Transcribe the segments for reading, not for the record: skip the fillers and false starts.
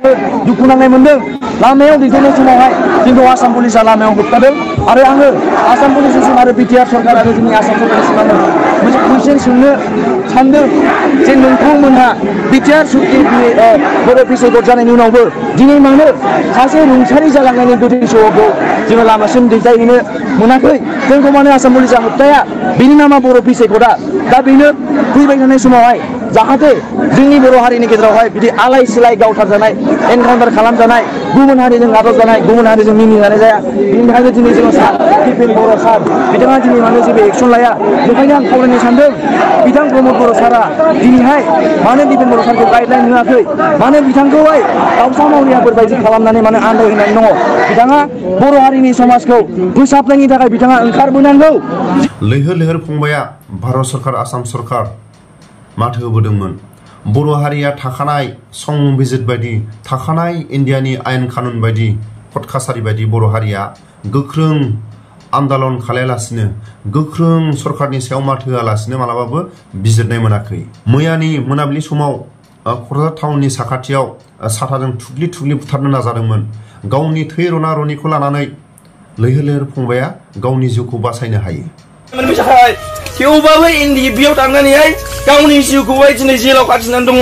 दुखु नांनाय मोनदों लामायाव दैथायनाय समावहाय जोंखौ आसाम पुलिसा लामायाव होबथादों आरो आङो आसाम पुलिससिम आरो बिटिआर सरकार आरो जोंनि आसाम सरकारसिम आङो मोनसे कुइसन सोंनो सानदों जे नोंथांमोनहा बिटिआर सुक्ति बर' पिस एकर्ड जानायनि उनावबो दिनै मानो सासे रुंसारि जालांनायनि गोथै सहखौ जोङो लामासिम दैथायहैनो मोनाखै जोंखौ मानो आसाम पुलिसा होबथाया बेनि नामा बर' पिस एकर्डआ दा बेनो फैबाय थानाय समावहाय जाहाथे जोंनि बर' हारिनि गेजेरावहाय बिदि आलाय सिलाय गावथारजानाय एनकाउन्टार खालामजानाय गुबुन हारिजों गादबजानाय गुबुन हारिजों मिनिजानाय जाया बेनि थाखायनो दिनै जोङो सार दिपेन बर' सार बिथाङा दिनै मानो जेबो एक्सन लाया बेखायनो आं खावलायनो सानदों बिथां प्रमद बर' सारा दिनैहाय मानो दिपेन बर' सारखौ गाइडलाइन होआखै मानो बिथांखौहाय दावसा मावरियाफोर बायदि खालामनानै मानो आन्दायहोनानै दङ बिथाङा बर' हारिनि समाजखौ फोसाबनायनि थाखाय बिथाङा ओंखारबोनांगौ। लैहोर लैहोर फंबाया भारत सरकार आसाम सरकार माथो होबोदोंमोन बर' हारिया थाखानाय संबिजित बायदि थाखानाय इन्डियानि आयेन कानुन बायदि कट कासारि बायदि बर' हारिया गोख्रों आन्दलन खालायालासिनो गोख्रों सरकारनि सायाव माथो होआलासिनो मालाबाबो बिजिरनाय मोनाखै। मैयानि मोनाबिलि समाव क'क्राझार टाउननि साखाथियाव साथाजों थुग्लि थुग्लि बुथारनो नाजादोंमोन गावनि थै रना रनिखौ लानानै लैहोर लैहोर फंबाया गावनि जिउखौ बासायनो हायो। थेवबाबो इन्दि बेयाव थांनानैहाय गावनि जिउखौहाय दिनै जेलाव खाथिनानै दङ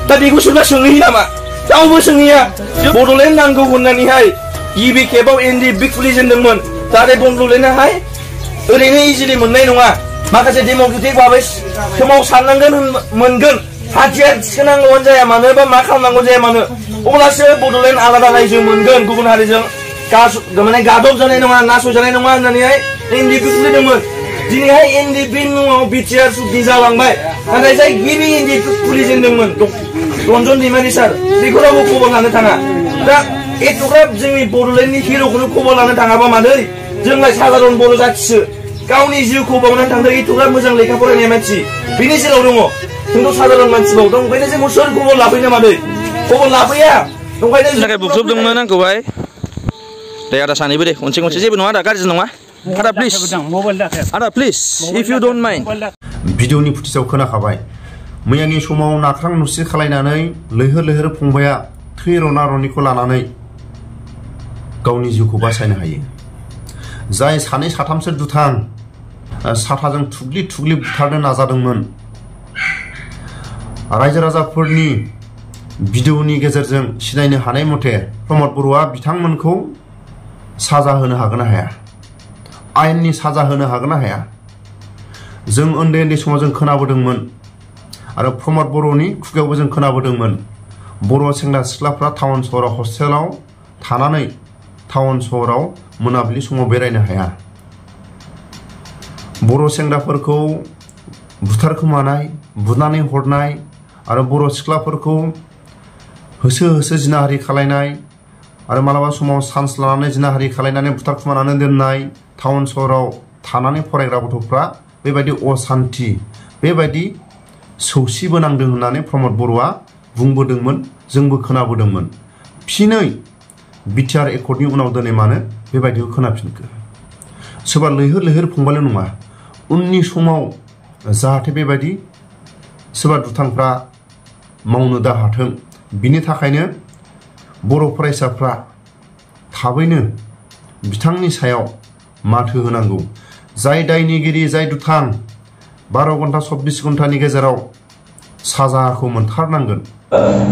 दा बेखौ सोरबा सोंहैयो नामा रावबो सोंहैया बड'लेण्ड नांगौ होननानैहाय गिबि खेबाव इन्दि बिग खुलिजेनदोंमोन जाहाथे बड'लेण्डआहाय ओरैनो इजिलि मोननाय नङा माखासे डेम'क्रेटिक भाबै सोमावसारनांगोन मोनगोन हाथियार थिखोनांगौआनो जाया मानो बा मा खालामनांगौ जाया मानो अब्लासो बड'लेण्ड आलादा रायजो मोनगोन गुबुन हारिजों माने गादब जानाय नङा नासयजानाय नङा होननानैहाय इन्दि बिग खुलिदोंमोन दिनैहाय इन्दि बिग मुङाव बिटिआर सुक्ति जालांबाय नाथाय जाय गिबि इन्दि खुलिजेनदोंमोन रन्जन दैमारि सार बेखौ रावबो खबर लानो थाङा दा एथ'ग्राब जोंनि बड'लेण्डनि हिर'खौनो खबर लानो थाङाबा मादै जोंलाय साधारन बर' जाथिसो गावनि जिउखौ बावनानै थांदों एथ'ग्राब मोजां लेखा फरायनाय मानसि बिनि जेलाव दङ जोंथ' साधारन मानसिबाव दं ओंखायनो जोंखौ सोर खबर लाफैनो मादै खबर लाफैया ओंखायनो थाखाय बुख्रुबदोंमोन आंखौहाय दे आदा सानैबो दे खनसे खनसे जेबो नङा आदा गाज्रि नङा आदा प्लिज आदा please if you don't mind भिडिअनि फुटेजाव खोनाखाबाय मैयानि समाव नाख्रां नुसि खालायनानै लैहोर लैहोर फंबाया थै रना रनिखौ लानानै गावनि जिउखौ बासायनो हायो जाय सानै साथामसो दुथां साथाजों थुग्लि थुग्लि बुथारनो नाजादोंमोन रायजो राजाफोरनि भिडिअनि गेजेरजों सिनायनो हानाय मथे प्रमद बर'आ बिथांमोनखौ साजा होनो हागोन ना हाया आयेननि साजा होनो हागोन ना हाया जों उन्दै उन्दै समाव जों खोनाबोदोंमोन आरो प्रमद बर'नि खुगायावबो जों खोनाबोदोंमोन बर' सेंग्रा सिख्लाफ्रा टाउन सहराव हस्टेलाव थानानै टाउन सहराव मोनाबिलि समाव बेरायनो हाया बर' सेंग्राफोरखौ बुथारखोमानाय बुनानै हरनाय आरो बर' सिख्लाफोरखौ होसो होसो जिनाहारि खालायनाय आरो मालाबा समाव चान्स लानानै जिनाहारि खालायनानै बुथारखुमानानै दोननाय टाउन सहराव थानानै फरायग्रा गथ'फ्रा बेबायदि असान्ति बेबायदि सौसिबोनांदों होननानै प्रमद बर'आ बुंबोदोंमोन जोंबो खोनाबोदोंमोन फिनै बिटिआर एकर्डनि उनाव दिनै मानो बेबायदिखौ खोनाफिनखो सोरबा लैहोर लैहोर फंबायल' नङा उननि समाव जाहाथे बेबायदि सोरबा दुथांफ्रा मावनो दाहाथों बिनि थाखायनो बर' फरायसाफ्रा थाबैनो बिथांनि सायाव माथो होनांगौ जाय दायनिगिरि जाय दुथां 12 घन्टा 24 घन्टानि गेजेराव साजाखौ मोनथारनांगोन।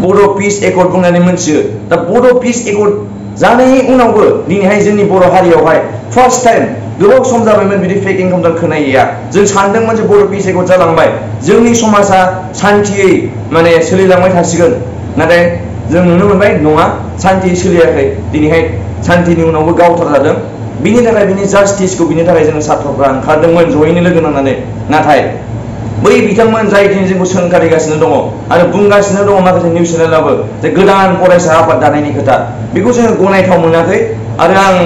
बर' पिस एकर्ड बुंनानै मोनथियो दा बर' पिस एकर्ड जानायनि उनावबो दिनैहाय जोंनि बर' हारियावहाय फार्स्ट टाइम गोबाव सम जाबायमोन बिदि फेक एनकाउन्टार खोनायैया जों सानदोंमोन जे बर' पिस एकर्ड जालांबाय जोंनि समाजा सान्थियै माने सोलिलांबाय थासिगोन नाथाय जों नुनो मोनबाय नङा सान्थियै सोलियाखै दिनैहाय सान्थिनि उनावबो गावथार जादों बिनि थाखाय बिनि जास्टिसखौ बिनि थाखाय जों सात्रफ्रा ओंखारदोंमोन जयैनो लोगो नांनानै नाथाय बै बिथांमोन जाय दिनै जोंखौ सोंखारिगासिनो दङ आरो बुंगासिनो दङ माखासे निउस चेनेलाबो जे गोदान फरायसा आफाद दानायनि खोथा बेखौ जोङो गनायथाव मोनाखै आरो आं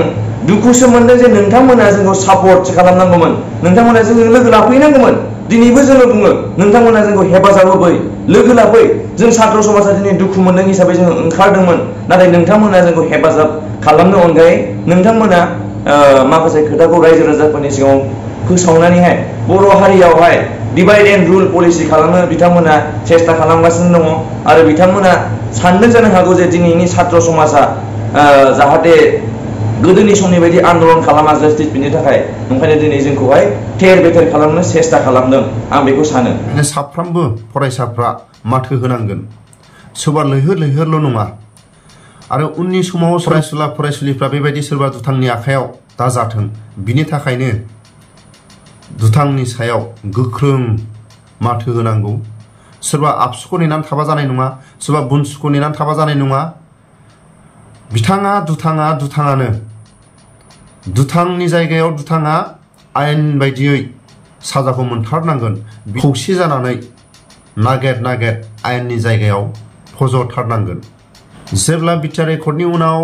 दुखुसो मोनदों जे नोंथांमोना जोंखौ सापर्ट खालामनांगौमोन नोंथांमोना जोंजों लोगो लाफैनांगौमोन दिनैबो जोङो बुङो नोंथांमोना जोंखौ हेफाजाब होफै लोगो लाफै जों छात्र समाजा दिनै दुखु मोनदों हिसाबै जोङो ओंखारदोंमोन नाथाय नोंथांमोना जोंखौ हेफाजाब खालामनो अनगायै नोंथांमोना माखासे खोथाखौ रायजो राजाफोरनि सिगाङाव फोसावनानैहाय बर' हारियावहाय डिवाइड एन्ड रुल पलिसि खालामनो बिथांमोना सेस्था खालामगासिनो दङ आरो बिथांमोना सानदों जानो हागौ जे दिनैनि छात्र समाजा जाहाथे गोदोनि समनि बायदि आन्दलन खालामा जास्टिस बिनि थाखाय ओंखायनो दिनै जोंखौहाय थेर बेथेर खालामनो सेस्था खालामदों आं बेखौ सानो साफ्रोमबो फरायसाफ्रा माथो होनांगोन सोरबा लैहोर लैहोरल' नङा आरो उननि समाव फरायसुला फरायसुलिफ्रा बेबायदि सोरबा दुथांनि आखायाव दाजाथों बिनि थाखायनो दुथांनि सायाव गोख्रों माथो होनांगौ सोरबा आबसुखौ नेनानै थाबा जानाय नङा सोरबा बुनसुखौ नेनानै थाबा जानाय नङा बिथाङा दुथाङानो दुथांनि जायगायाव दुथाङा आयेन बायदियै साजाखौ मोनथारनांगोन खौसे जानानै नागेर आयेननि जायगायाव फज'थारनांगोन जेब्ला बिटिआर एकर्डनि उनाव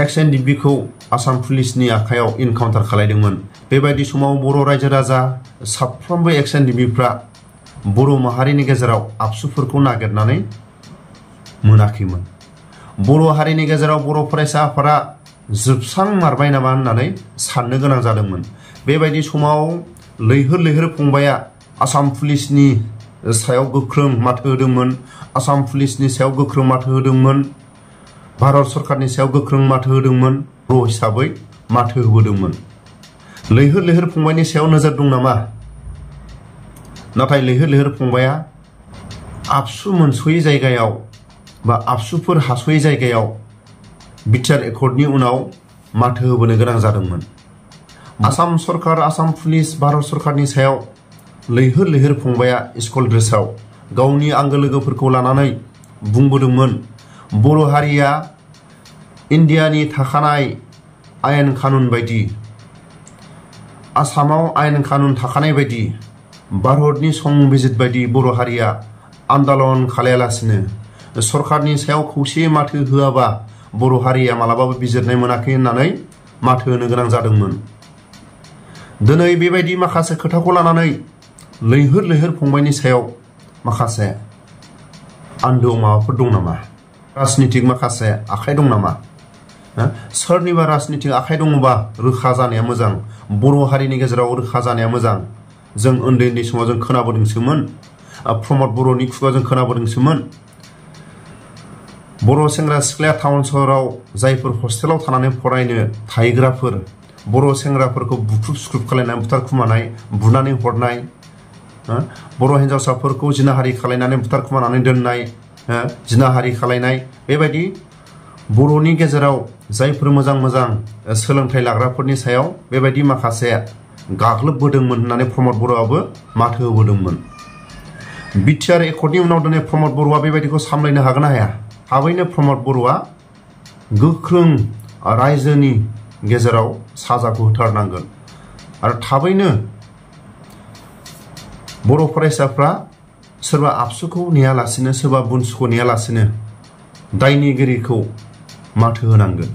XNDB-खौ आसाम पुलिसनि आखायाव इनकाउन्टार खालायदोंमोन बेबायदि समाव बर' रायजो राजा साफ्रोमबो XNDB-फ्रा बर' माहारिनि गेजेराव आबसुफोरखौ नागिरनानै मोनाखैमोन बर' हारिनि गेजेराव बर' फरायसा आफादा जोबस्रांमारबाय नामा होननानै साननो गोनां जादोंमोन बेबायदि समाव लैहोर फंबाया आसाम पुलिसनि सायाव गोख्रों माथो होदोंमोन आसाम पुलिसनि सायाव गोख्रों माथो होदोंमोन भारत सरकारनि सायाव गोख्रों माथो होदोंमोन बर' हिसाबै माथो होबोदोंमोन लैहोर फंबायनि सायाव नोजोर दं नामा नाथाय लैहोर फंबाया आबसु मोनस'यै जायगायाव बा आबसुफोर हास'यै जायगायाव बिटिआर एकर्डनि उनाव माथो होबोनो गोनां जादोंमोन आसाम सरकार आसाम पुलिस भारत सरकारनि सायाव लैहोर फंबाया स्कुल ड्रेसाव गावनि आंगो लोगोफोरखौ लानानै बुंबोदोंमोन बर' हारिया इन्डियानि थाखानाय आयेन कानुन बायदि आसामाव आयेन कानुन थाखानाय बायदि भारतनि संबिजित बायदि बर' हारिया आन्दलन खालायालासिनो सरकारनि सायाव खौसे माथो होआबा बर' हारिया मालाबाबो बिजिरनाय मोनाखै होननानै माथो होनो गोनां जादोंमोन दिनै बेबायदि माखासे खोथाखौ लानानै लैहोर फंबायनि सायाव माखासे आन्दोआव माबाफोर दं नामा राजनितिक माखासे आखाइ दं नामा सोरनिबा राजनितिक आखाइ दङबा रोखा जानाया मोजां बर' हारिनि गेजेराव रोखा जानाया मोजां जों उन्दै समाव जों खोनाबोदोंसोमोन प्रमद बर'नि खुगाजों खोनाबोदोंसोमोन बर' सेंग्रा सिख्लाया टाउन सहराव जायफोर हस्टेलाव थानानै फरायनो थाहैग्राफोर बर' सेंग्राफोरखौ बुख्रुब सुख्रुब खालायनानै बुथारखुमानाय बुनानै हरनाय बर' हिन्जावसाफोरखौ जिनाहारि खालायनानै बुथारखुमानानै दोननाय जिनाहारि खालायनाय बेबायदि बर'नि गेजेराव जायफोर मोजां सोलोंथाइ लाग्राफोरनि सायाव बेबायदि माखासे गाग्लोबबोदोंमोन होननानै प्रमद बर'आबो माथो होबोदोंमोन बिटिआर एकर्डनि उनाव दिनै प्रमद बर'आ बेबायदिखौ सामलायनो हागोन ना हाया थाबैनो प्रमद बर'आ गोख्रों रायजोनि गेजेराव साजाखौ होथारनांगोन आरो थाबैनो बर' फरायसाफ्रा सोरबा आबसुखौ नेयालासिनो सोरबा बुनसुखौ नेयालासिनो दायनिगिरिखौ माथो होनांगोन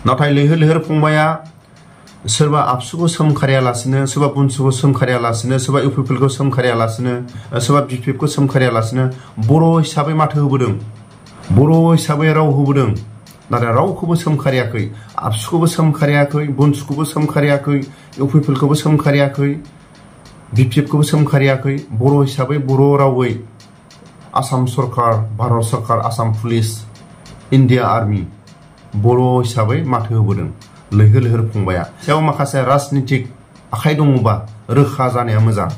नाथाय लैहोर फंबाया सोरबा आबसुखौ सोमखारियालासिनो सोरबा बुनसुखौ सोमखारियालासिनो सोरबा इउपिपिएलखौ सोमखारियालासिनो सोरबा बिपिएफखौ सोमखारियालासिनो बर' हिसाबै माथो होबोदों बर' हिसाबै राव होबोदों नाथाय रावखौबो सोमखारियाखै आबसुखौबो सोमखारियाखै बुनसुखौबो सोमखारियाखै इउपिपिएलखौबो सोमखारियाखै बिपिएफखौबो सोमखारियाखै बर' हिसाबै बर' रावै आसाम सरकार भारत सरकार आसाम पुलिस इन्डिया आर्मि बर' हिसाबै माथो होबोदों लैहोर फंबाया सायाव माखासे राजनितिक आखाइ दङबा रोखा जानाया मोजां